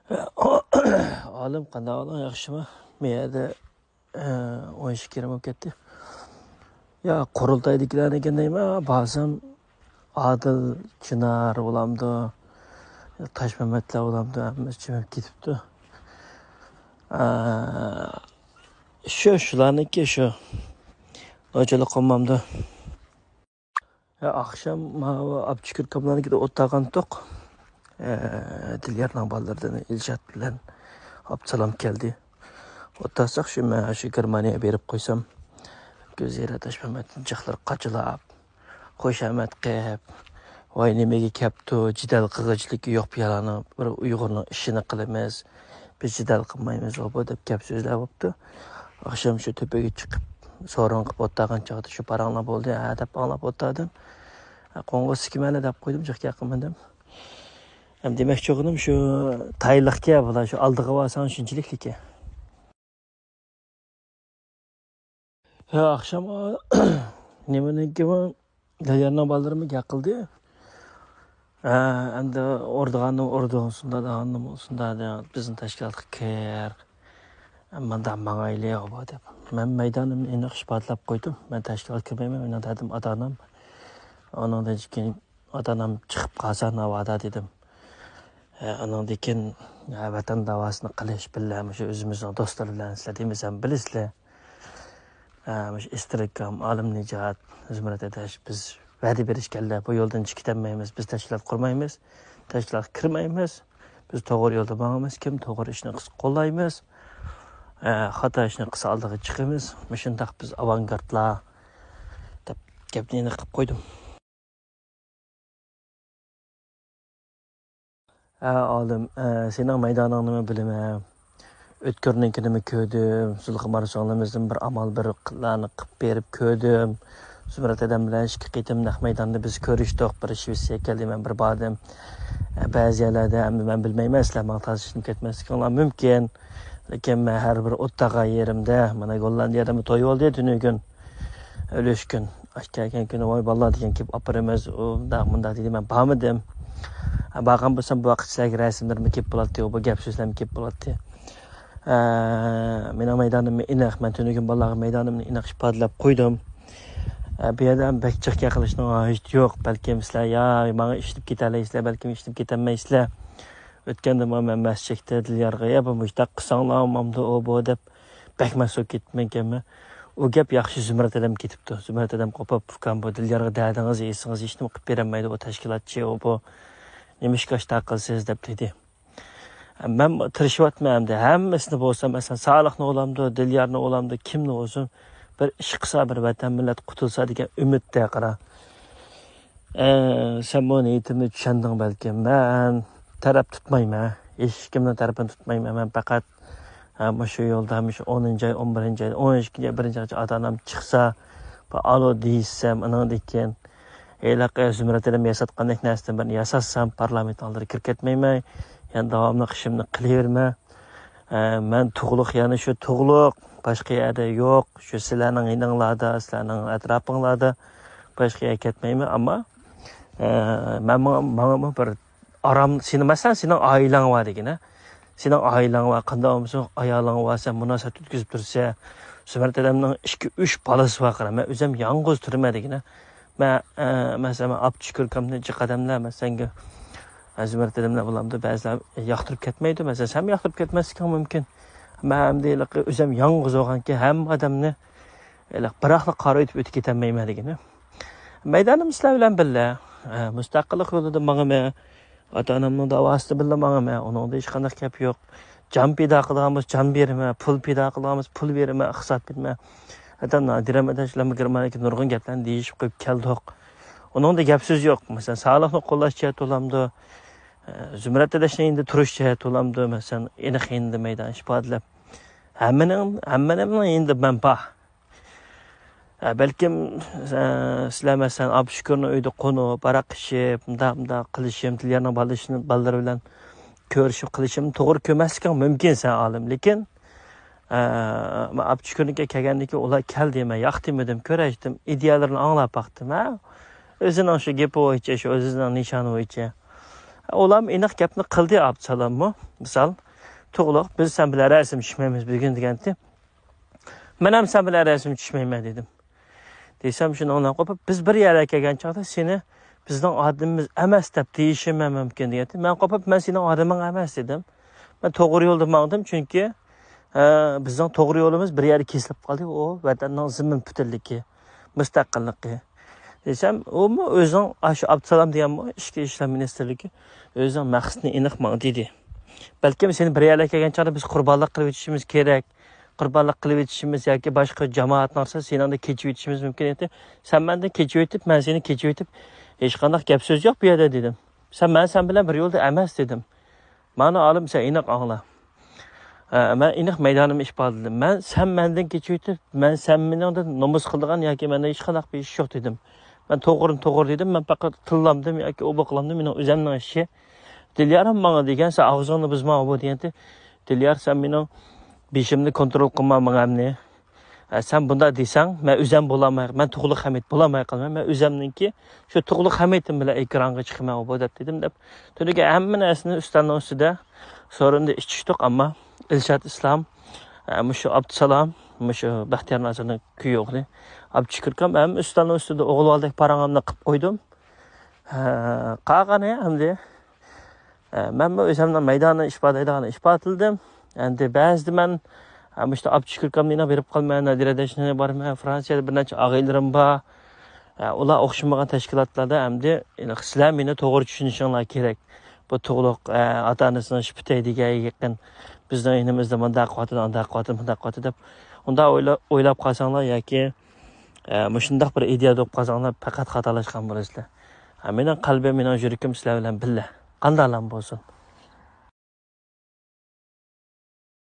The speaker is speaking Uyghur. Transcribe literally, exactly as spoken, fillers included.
ئالىم، قانداق ئەھۋالىڭ، ياخشىمۇ؟ مەن يەردە، ئە، ئون ئىككى يېرىم بولۇپ كەتتى. يا، قۇرۇلتايدىكىلەرنىڭكىنى دەيمەن، بارسام ئادىل، چىنار بولامدۇ، تاشمەمەتلەر بولامدۇ، ھەممىسى جىمىپ كېتىپتۇ. ئە، شۇ، شۇلارنىڭكى شۇ. نوچىلىق قىلمامدۇ. يا، ئاخشام ماۋۇ ئابدۇشۈكۈر ئاكاملارنىڭكىدە ئولتۇرغانتۇق. ئە، دىليارنىڭ بالىلىرىدىن ئىلشات بىلەن ئابدۇسالام كەلدى. ئولتۇرساق شۇ، مەن شۇ گېرمانىيەگە بېرىپ قويسام، گۈلزىرە تاشمەمەتنىڭ جىقلىرى قاچىلاپ، خۇشامەت قىلىپ، ۋاي نېمىگە كەپتۇ، جېدەل قىلغۇچىلىكى يوق بۇ يالانىڭ، بىر ئۇيغۇرنىڭ ئىشىنى قىلىمىز، بىز جېدەل قىلمايمىز بۇ دەپ گەپ سۆزلەپ بوپتۇ. ئاخشام شۇ تۆپىگە چىقىپ، سورۇن قىلىپ ئولتۇرغان چاغدا شۇ پاراڭلار بولدى، ھە دەپ ئاڭلاپ ئولتۇردۇم. ھە، قوڭغۇز سىكىمەنە دەپ قويدۇم، جىق گەپ قىلمىدىم. ھەم دېمەكچى بولغىنىم شۇ، تايلىقكەن بۇلار، شۇ ئالدىغا بارساڭ شۇنچىلىكلىككەن. ھە، ئاخشام نېمىنىڭكىمۇ، دىليارنىڭ بالىلىرىمۇ گەپ قىلدى. ھە، ئەمدى ئۇرىدىغاننى ئۇرىدۇ، سۇندايدىغاننى سۇندايدۇ، بىزنىڭ تەشكىلاتقا كىر. مۇنداق ماڭايلى، ئۇ بۇ دەپ. مەن مەيدانىمنى ئېنىق ئىپادىلەپ قويدۇم. مەن تەشكىلاتقا كىرمەيمەن، مېنىڭ دەردىم ئاتا-ئانام. ئۇنىڭدىن كېيىن ئاتا-ئانام چىقىپ قالسا ناۋادا دېدىم. ئە، ئانىڭدىن كېيىن، ئە، ۋەتەن داۋاسىنى قىلىش بىللە، مۇشۇ ئۆزىمىزنىڭ دوستلىرى بىلەن سىلەر دېمىسەم بىلىسىلەر. ئە، مۇشۇ ئىستىرىكام، ئالىمنىجات، زۇمرەت ئاداش، بىز ۋەدە بېرىشكەنلەر، بۇ يولدىن چىقىپ كېتەلمەيمىز، بىز تەشكىلات قۇرمايمىز، تەشكىلاتقا كىرمەيمىز، بىز توغرا يولدا ماڭىمىز، كىم توغرا ئىشنى قىلسا قوللايمىز، ئە، خاتا ئىشنى قىلسا ئالدىغا چىقىمىز، مۇشۇنداق بىز ئاۋانگارتلار، دەپ گەپنى ئېنىق قىلىپ قويدۇم. ھە، ئالىم، ئە، سېنىڭ مەيدانىڭنىمۇ بىلىمەن. ئۆتكۈرنىڭكىنىمۇ كۆردۈم. زۇلخۇمار سىڭلىمىزدىن بىر ئامال بىر قىلارنى قىلىپ بېرىپ كۆردۈم. زۇمرەت ھەدەم بىلەن ئىككى قېتىم نەق مەيداندا بىز كۆرۈشتۇق. بىر شىۋېتسىيەگە كەلدى، مەن بىر باردىم. ئە، بەزى يەرلەردە ئەمدى مەن بىلمەيمەن، سىلەر ماڭا تالىشىپ كەتمەسلىكىڭلار مۇمكىن. لېكىن مەن ھەر بىر ئولتۇرغان يېرىمدە، مانا گوللاندىيەدىمۇ توي بولدى تۈنۈگۈن. ئۈلۈشكۈن. ئاشۇ كەلگەن كۈنى، ۋاي بالىلار دېگەن كېلىپ ئاپىرىمىز، ئۇ مۇنداق مۇنداق دېدى، مەن بارمىدىم. بارغان بولسام بۇ ۋاقىت سىلەرگە رەسىملىرىمۇ كېلىپ بولاتتى، بۇ گەپ سۆزلەرمۇ كېلىپ بولاتتى. ئە، مېنىڭ مەيدانىممۇ ئېنىق، مەن تۈنۈگۈن بالىلارغا مەيدانىمنى ئېنىق ئىپادىلەپ قويدۇم. ئە، بۇ يەردە ھەم بەك جىق گەپ قىلىشنىڭ ھاجىتى يوق، بەلكىم سىلەر يا ماڭا ئىشىنىپ كېتەلەيسىلەر، بەلكىم ئىشىنىپ كېتەلمەيسىلەر. ئۆتكەندىمۇ مەن مەسچىتتە دىليارغا، يا بۇ مۇشتاق قىلساڭلار مامدۇ ئۇ بۇ دەپ بەك مەسۇ كېتىپمەنكەنمەن. ئۇ گەپ ياخشى زۇمرەت ھەدەم كېتىپتۇ. زۇمرەت ھەدەم قوپۇپ، ئۇكام بۇ دىليارغا دەدىڭىز، ئېيتسىڭىز ھېچنېمە قىلىپ بېرەلمەيدۇ، ئۇ تەشكىلاتچى، ئۇ بۇ. نېمىشقا ئاشتاق قىلىسىز دەپ دېدى. مەن تىرىشىۋاتىمەن ئەمدى. ھەممىسىنى بولسا، مەسىلەن، سالىھنى ئۇلامدۇ، دىليارنى ئۇلامدۇ، كىمنى ئۇلسۇن، بىر ئىش قىلسا، بىر ۋەتەن مىللەت قۇتۇلسا دېگەن ئۈمىدتە قارا. ئە، سەنمۇ نىيىتىمنى چۈشەندىڭ بەلكىم. مەن تەرەپ تۇتمايمەن. ھېچكىمنىڭ تەرىپىنى تۇتمايمەن. مەن پەقەت، ئە، مۇشۇ يولدا، مۇشۇ ئونىنچى ئاي، ئون بىرىنچى ئاي، ئون ئىككىنچى ئاي، بىرىنچى ئاي ئاتا-ئانام چىقسا، بىر ئالو دېيىشسەم، ئۇنىڭدىن كېيىن ھېلىقى زۇمرەت ھەدەم ياساتقاندەك نەرسىدىن بىرنى ياساتسام، پارلامېنت ئالدىدا كىرىپ كەتمەيمەن. يەنە داۋاملىق ئىشىمنى قىلىۋېرىمەن. ئە، مەن تۇغلۇق، يەنە شۇ تۇغلۇق، باشقا يەردە يوق. شۇ سىلەرنىڭ يېنىڭلاردا، سىلەرنىڭ ئەتراپىڭلاردا، باشقا يەرگە كەتمەيمەن. ئەمما، ئە، مەن ماڭا، ماڭىمۇ بىر ئارام، سېنىڭ، مەسىلەن، سېنىڭ ئائىلەڭ بار دېگىنە. سېنىڭ ئائىلەڭ بار، قانداق بولمىسۇن، ئايالىڭ بار، سەن مۇناسىۋەت ئۆتكۈزۈپ تۇرسەن. زۇمرەت ھەدەمنىڭ ئىككى، ئۈچ بالىسى بار قارا. مەن ئۆزۈم يالغۇز تۇرىمەن دېگىنە. مەن، ئە، مەسىلەن، مەن ئابدۇشۈكۈر ئاكامنى جىق ئادەملەر، مەسىلەن، ئە، زۇمرەت ھەدەملەر بولامدۇ، بەزىلەر ياقتۇرۇپ كەتمەيدۇ. مەسىلەن، سەنمۇ ياقتۇرۇپ كەتمەسلىكىڭ مۇمكىن. مەن ئەمدى ھېلىقى ئۆزۈم يالغۇز بولغانكىن ھەممە ئادەمنى ھېلىقى بىراقلا قارىۋېتىپ ئۆتۈپ كېتەلمەيمەن دېگىنە. مەيدانىم سىلەر بىلەن بىللە، ئە، مۇستەقىللىق يولىدا ماڭىمەن. ئاتا-ئانامنىڭ داۋاسىدا بىللە ماڭىمەن. ئۇنىڭدا ھېچقانداق گەپ يوق. جان پىدا قىلىدىغان بولسا جان بېرىمەن، پۇل پىدا قىلىدىغان بولسا پۇل بېرىمەن، ئىقتىساد بېرىمەن. ھەتتا نادىرە ئاداش بىلەن گېرمانىيەدىكى نۇرغۇن گەپلەرنى دېيىشىپ قويۇپ كەلدۇق. ئۇنىڭدا گەپ سۆز يوق. مەسىلەن، سالىھنى قوللاش جەھەتتە بولامدۇ، ئە، زۇمرەت ئاداشنىڭ يېنىدا تۇرۇش جەھەتتە بولامدۇ، مەسىلەن، ئېنىق يېنىدا مەيدان ئىپادىلەپ. ھەممىنىڭ، ھەممىنىڭ يېنىدا مەن بار. ئە، بەلكىم، ئە، سىلەر، مەسىلەن، ئابدۇشۈكۈرنىڭ ئۆيىدە قونۇپ، ھاراق ئىچىپ، مۇنداق، مۇنداق قىلىشىم، دىليارنىڭ بالىسىنى، بالىلىرى بىلەن كۆرۈشۈپ قىلىشىم توغرا كۆرمەسلىكىڭ مۇمكىن سەن، ئالىم. لېكىن، ئە، مەن ئابدۇشۈكۈرنىڭكىگە كەلگەندىن كېيىن ئۇلار كەلدى، مەن ياقتىم دېدىم، كۆرۈشتۈم، ئىدىيەلىرىنى ئاڭلاپ باقتىم، ھە؟ ئۆزىنىڭ شۇ گېپى بويىچە، شۇ ئۆزىنىڭ نىشانى بويىچە. ئۇلارمۇ ئېنىق گەپنى قىلدى، ئابدۇسالاممۇ. مىسال، تۇغلۇق، بىز سەن بىلەن رەسىم چۈشمەيمىز بۈگۈن دېگەنتى. مەن ھەم سەن بىلەن رەسىم چۈشمەيمەن دېدىم. دېسەم، شۇنىڭدىن قوپۇپ، بىز بىر يەرگە كەلگەن چاغدا سېنى بىزنىڭ ئادىمىمىز ئەمەس دەپ دېيىشىمۇ مۇمكىن دېگەنتى. مەن قوپۇپ، مەن سېنىڭ ئادىمىڭ ئەمەس دېدىم. مەن توغرا يولدا ماڭدىم، چۈنكى، ئە، بىزنىڭ توغرا يولىمىز بىر يەردە كېسىلىپ قالدى. ئۇ ۋەتەننىڭ زېمىن پۈتۈنلۈكى، مۇستەقىللىقى. دېسەم، ئۇمۇ ئۆزىنىڭ، ئاشۇ ئابدۇسالام دېگەنمۇ ئىچكى ئىشلار مىنىستىرلىكى ئۆزىنىڭ مەقسىتىنى ئېنىق ماڭا دېدى. بەلكىم سېنى بىر يەرلەرگە كەلگەن چاغدا بىز قۇربانلىق قىلىۋېتىشىمىز كېرەك. قۇربانلىق قىلىۋېتىشىمىز ياكى باشقا جامائەتنىڭ ئارىسىدا سېنىڭدىن كېچىۋېتىشىمىز مۇمكىن ئىدى. سەن مەندىن كېچىۋېتىپ، مەن سېنى كېچىۋېتىپ، ھېچقانداق گەپ سۆز يوق بۇ يەردە دېدىم. سەن مەن سەن بىلەن بىر يولدا ئەمەس دېدىم. مانا ئالىم، سەن ئېنىق ئاڭلا. ئە، مەن ئېنىق مەيدانىمنى ئىپادىلىدىم. مەن، سەن مەندىن كېچىۋېتىپ، مەن سەن مېنىڭدىن نومۇس قىلىدىغان ياكى مەندە ھېچقانداق بىر ئىش يوق دېدىم. مەن توغرىنى توغرا دېدىم، مەن پەقەت تىللامدىم ياكى ئوبۇ قىلامدىم، مېنىڭ ئۆزەمنىڭ ئىشى. دىليارىم ماڭا دېگەن، سەن ئاغزىڭنى بۇزما ئوبۇ دېگەنتى. دىليار، سەن مېنىڭ بېشىمنى كونترول قىلما ماڭا ئەمدى. ئە، سەن بۇنداق دېسەڭ، مەن ئۆزەم بولالماي، مەن تۇغلۇق ھەمىد بولالماي قالىمەن. مەن ئۆزەمنىڭكى شۇ تۇغلۇق ھەمىدىم بىلەن ئېكرانغا چىقىمەن ئوبۇ دەپ دېدىم دەپ. تۈنۈگۈن ھەممە نەرسىنى ئۈستەلنىڭ ئۈستىدە، سورۇندا ئىچىشتۇق، ئەمما ئىلشات ئىسلام، ئە، مۇشۇ ئابدۇسالام، مۇشۇ بەختىيار نازىرنىڭ كۈيى ئوغلى ئابدۇشۈكۈر ئاكام ھەم ئۈستەلنىڭ ئۈستىدە ئوغۇل بالىدەك پاراڭلامنى قىلىپ قويدۇم. ھە، قالغىنى ئەمدى، ھە، مەنمۇ ئۆزۈمنىڭ مەيدانىنى ئىپادىلەيدىغان ئىپادىلىدىم. ئەمدى بەزىدە مەن، ھە، مۇشۇ ئابدۇشۈكۈر ئاكامنى يەنە بېرىپ قالىمەن، نادىرە دەشنىنى بارىمەن، فرانسىيەدە بىر نەچچە ئاغىنىلىرىم بار. ھە، ئۇلار ئوخشىمىغان تەشكىلاتلاردا ئەمدى، سىلەر مېنى توغرا چۈشىنىشىڭلار كېرەك. بۇ تۇغلۇق، ئە، ئاتا-ئانىسىنىڭ شپىتەي دېگەن يېقىن، بىزنىڭ يېنىمىزدا مۇنداق قىلىۋاتىدۇ، ئانداق قىلىۋاتىدۇ، مۇنداق قىلىۋاتىدۇ دەپ، ئۇنداق ئويلا-، ئويلاپ قالساڭلار ياكى، ئە، مۇشۇنداق بىر ئىدىيەدە بولۇپ قالساڭلار، پەقەت خاتالاشقان بولىسىلەر. ھە، مېنىڭ قەلبىم، مېنىڭ يۈرىكىم سىلەر بىلەن بىللە. قانداقلام بولسۇن.